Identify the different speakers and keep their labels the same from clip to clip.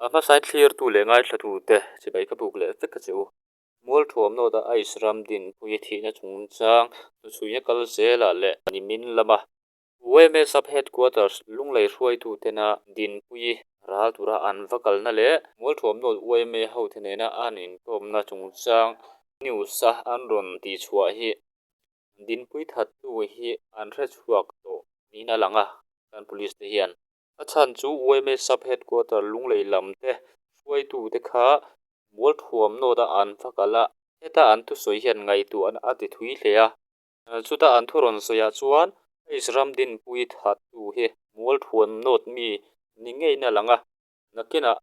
Speaker 1: A hmasain thlirtu leh ngaithlatute chibai ka buk leh vek a che u. Mualthuam nawta Ice ram dinpui thihna chungchang hnuchhuina kal zelah leh nimin lama YMA Sub Headquarters Lunglei hruaitutena dinpui ral tura an va kalna leh Mualthuam nawt YMA hote nena an inkawmna chungchang news-a an rawn tihchhuah hi dinpui thattu hi an hrechhuak tawh niin a lang a, kan police te hian. A chhan chu yma Sub Headquarter Lunglei lam te hruaitute kha Mualthuam nawta an va kal a, heta an thusawi hian ngaihtuahna a ti thui hle a. Chuta an thu rawn sawiah chuan Ice ram dinpui thattu hi Mualthuam nawt mi ni ngeiin a lang a, nakinah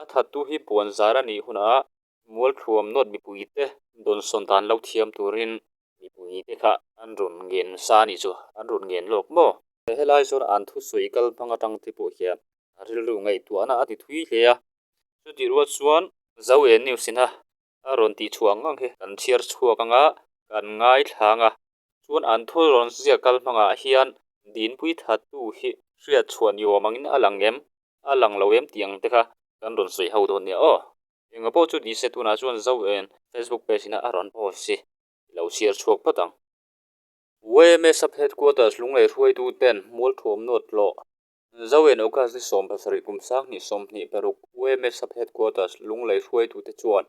Speaker 1: a thattu hi puan zar a nih hunah Mualthuam nawt mipuite dawnsawn dan lo thiam turin mipuite kha an rawn ngen sa a nih chu, an rawn ngen lawk maw? Helai chuan an thusawi kal hmang atang te pawh hian a rilru ngaihtuahna a ti thui hle a, chutih rual chuan Zo e News ina a rawn tih chhuah ang ang hi kan chhiar chhuak anga kan ngaithla ang a, chuan an thu rawn ziak kal hmangah hian dinpui thattu hi hriat chhuah ni awm angin a lang em, a lang lo em tih ang te kha kan rawn sawi ho dawn nia aw. Enga pawh chu ni se tunah chuan Zo en Facebook page ina a rawn post hi i lo chhiar chhuak phawt ang. YMA Sub Headquarters Lunglei hruaitu ten Mualthuam nawt hlawh Zo en August ni 70 kum 2026 YMA Sub Headquarters Lunglei hruaitute chuan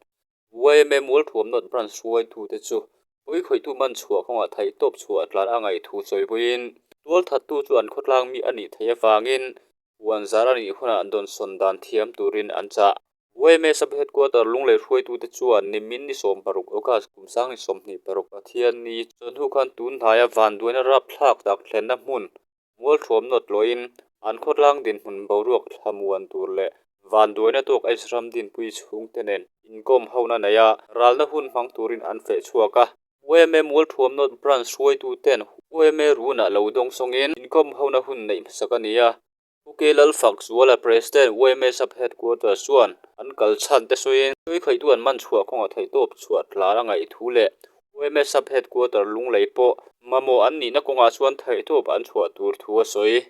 Speaker 1: YMA Mualthuam North Branch hruaitute chu pawikhawihtu man chhuah kawngah theihtawp chhuah tlan a ngaih thu sawipuiin tualthattu chu an khawtlang mi a nih theih avangin huan zar a nih hunah dawnsawn dan thiam turin an chah. YMA Sub Headquarter Lunglei hruaitute chuan nimin ni 16 August kum 2026 Pathianni chawhnu khan tun hnaia vanduaina rapthlak tak thlenna hmun Mualthuam nawt loin an khawtlang dinhmun boruak thlamuan tur leh vanduaina tawk Ice ram dinpui chhungte nen inkawm hona nei a, ralna hun hmang turin an feh chhuak a. YMA Mualthuam North Branch hruaituten YMA runah lo dawng sawngin inkawm hona hun neih hmasak a ni a. Pu K. Lalfakzuala, President, YMA Sub Headquarters chuan an kal chhan te sawiin, Tuikhawihtu an man chhuah kawngah theihtawp chhuah tlar a ngaih thu leh YMA Sub Headquarter Lunglei pawh mamawh an nihna kawngah chuan theihtawp an chhuah tur thu a sawi.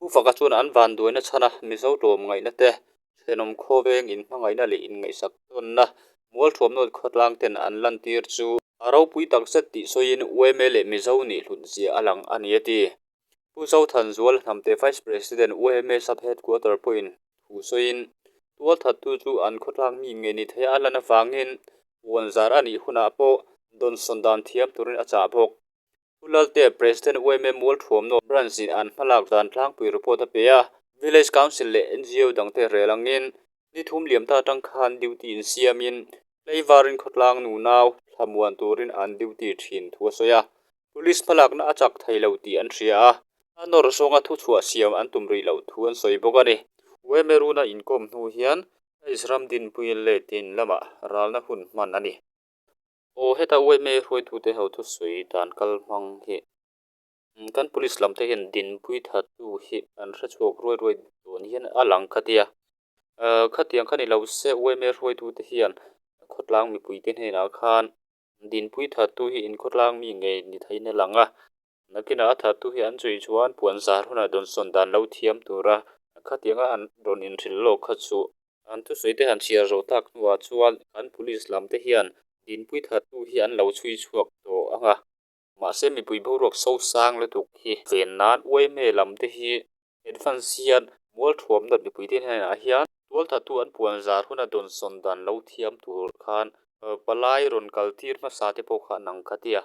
Speaker 1: Pu Faka chuan an vanduaina chhana Mizo tlawm ngaihna te, thenawm khawveng inhmangaihna leh inngaihsak tawnna Mualthuamnawt khawtlang ten an lantir chu a ropui takzet tih sawiin YMA leh Mizo nih hlut zia a lang a ni a ti. Pu Zothanzual Hnamte Vice President YMA Sub Headquarter pawhin thu sawiin, tualthattu chu an khawtlak mi nge ni thei a lan avangin puan zar a nih hunah pawh dawnsawn dan thiam turin a chah bawk. Pu Lalte President YMA Mualthuamnaw Branch in an hmalak dan tlangpui report a pe a, Village Council leh NGO dangte rel angin ni thum liam ta atang khan duty insiamin Tleivarin khawtlang nunau thlamuan turin an duty thin thu a sawi a. Police hmalakna a chak thei lo tih an hria a, a nawr zawnga thuchhuah siam an tum rih loh thu an sawi bawk a ni. Wemeruna inkawm hnu hian Ice ram dinpui letin lamah ralna hun hman a ni. Aw heta Weme hruaitute ho thusawi dan kal hmang hi kan police lam te hian dinpui thattu hi an hrechhuak ruai ruai dawn hian a lang kha tia. Khatiang kha ni lo se Weme hruaitute hian khawtlang mipuite hnenah khan Dinpui thattu hi inkhawtlang mi ngei ni theiin a lang a, nakinah a thattu hi an chhui chuan puan zar hunah dawnsawn dan lo thiam tura khatianga an rawn inhrilh lawk kha chu. An thusawi te han chhiar zawh tak hnuah chuan kan police lam te hian dinpui thattu hi an lo chhui chhuak tawh ang a. Mahse mipui boruak so sang lutuk hi ven nan uaime lam te hi advance hian mualthuam dawt mipui te hnenah hian tualthattu an puan zar huna dawnsawn dan lo thiam tur khan palai rawn kal tir hmasa te pawh kha an ang kha tia.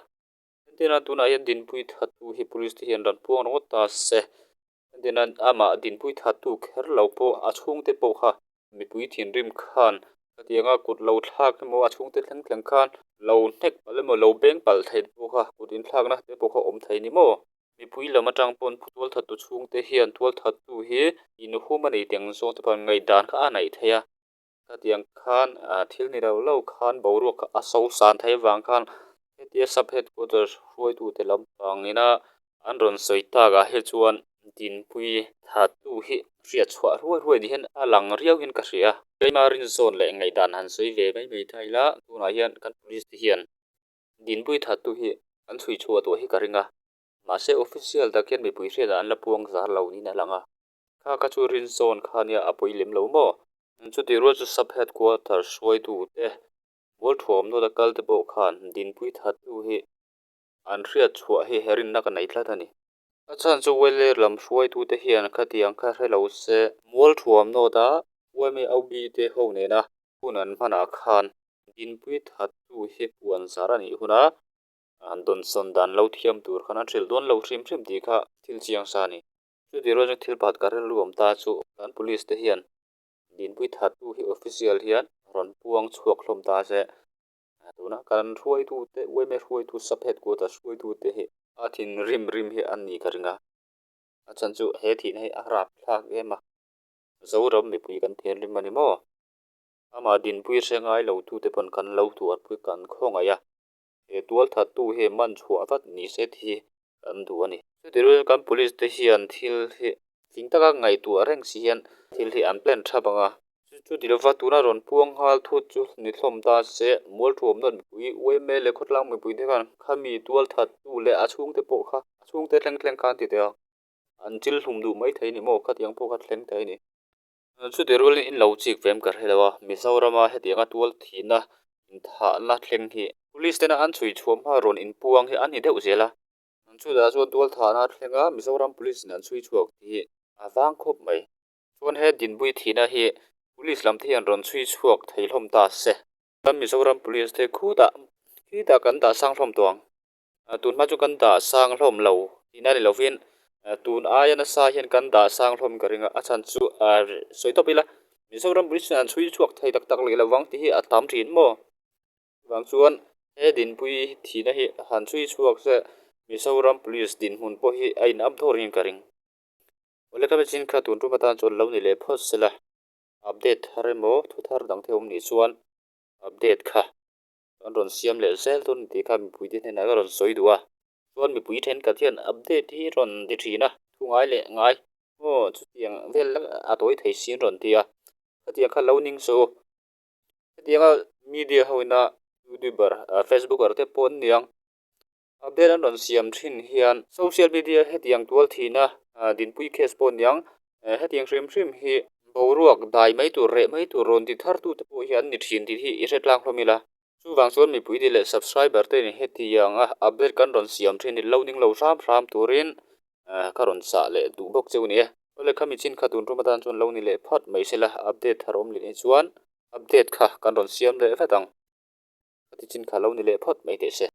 Speaker 1: Entirna tunah hian dinpui thattu hi police te hian rawn puang ringawt ta se. Entirna amah dinpui thattu kher lo pawh a chhungte pawh kha mipui thinrim khan khatianga kut lo thlak emaw a chhungte thleng thleng khan lo hnek palh emaw lo beng palh thei te pawh kha kut inthlakna te pawh kha awm thei ni maw. Mipui lam atang pawn tualthattu chhungte hian tualthattu hi inhum a nei teng zawng te pawh ngaihdan kha a neih theih a. Khatiang khan thil ni lo lo khan boruak a so san theih avang khan hetia sub headquarters hruaitute lampangina an rawn sawi takah hi chuan dinpui thattu hi hriat chhuah ruai ruai ni hian a lang riau hian ka hria. Keima rinzawn leh ngaihdan han sawi ve mai mai ta ila tunah hian kan police te hian dinpui thattu hi an chhui chhuah tawh hi ka ring a, mahse official tak hian mipui hriatah an la puang zar lo niin a lang a, kha kha chu rinzawn kha nia a pawi lem lo maw? Chutih rual chu Sub Headquarter hruaitute Mualthuamnawta kal te pawh khan dinpui thattu hi an hriat chhuah hi rinna ka nei tlat a ni. A chhan chu Weller lam hruaitute hian khatiang kha hre lo se. Mualthuamnawta YMAOB te ho nena hun an hmanah khan dinpui thattu hi puan zar a nih huna an dawnsawn dan lo thiam tur khan an hrilh dawn lo hrim hrim tih kha thil chiang sa a ni. Chutih rual chuan thil pakhat ka rilru awm ta chu kan police te hian dinpui thattu hi official hian rawn puang chhuak hlawm ta se tuna kan hruaitute yma hruaitu sub headquarters hruaitute hi a thinrim rim hi an nih ka ring a, a chhan chu he thihna hi a rapthlak em a, Zoram mipui kan thinrim a ni maw? Amah dinpui hre ngai lo tute pawn kan lo tuarpui kan khawngaih a, he tualthattu hi man chhuah vat ni se tih hi kan duh a ni. Chutih rual kan police te hian thil hi tling taka ngaihtuah reng si hian thil hi an plan thap ang a. Chuti lova tuna rawn puang nghal thut chu ni thlawm ta se, Mualthuamna mipui yma leh khawtlang mipui te khan khami tualthattu leh a chhungte pawh kha a chhungte thleng thleng khan ti teh a, an chil hlum duh maithei ni maw khatiang pawh kha thleng thei a ni. Chutih rualin in lo chik ve em ka hre lo a, Mizorama hetianga tual thihna inthahna thleng hi Police tena an chhui chhuah hma rawn inpuang hi an ni deuh zel a. Chutah chuan tual thahna thleng a Mizoram Police in an chhui chhuak tih hi a vang khawp mai. Chuan he dinpui thihna hi Police lam te hian rawn chhui chhuak thei hlawm ta se. Kan Mizoram Police te khutah khitah kan dah sang hlawm tawh ang. Tun hma chu kan dah sang hlawm lo tihna ni lovin tun aia nasa hian kan dah sang hlawm ka ring a, a chhan chu sawi tawp ila Mizoram Police hian an chhui chhuak thei tak tak leh lo vang tih hi a tam thin maw? Chuvang chuan he dinpui thihna hi han chhui chhuak se Mizoram Police dinhmun pawh hi a in up dawr in ka ring. Awle ka machine kha tun tum atan chuan lo ni leh phawt sela update thar emaw thu thar dang te awm nih chuan update kha An rawn siam leh zel dawn tih kha mipuite hnenah ka rawn sawi duh a. Chuan mipui thenkhat hian update hi rawn ti thin a, thu ngai leh ngai aw chutiang vel a tawi thei si an rawn ti a, khatiang kha lo ning suh u. Hetianga media ho ina youtuber facebooker te pawh an niang update an rawn siam thin hian social media hetiang tual thihna dinpui case pawh aniang hetiang hrim hrim hi boruak dai mai tur reh mai tur rawn ti thar tute pawh hi an ni thin tih hi i hre tlang hlawm ila. Chuvang chuan mipui te leh subscriber te nen hetiang a update kan rawn siam thin hi lo ning lo hram hram turin ka rawn chah leh duh bawk cheu a ni e. Awle khami chin kha tun tum atan chuan lo ni leh phawt mai sela update thar awm leh ni chuan update kha kan rawn siam leh vat ang. Khati chin kha lo ni leh phawt mai teh se.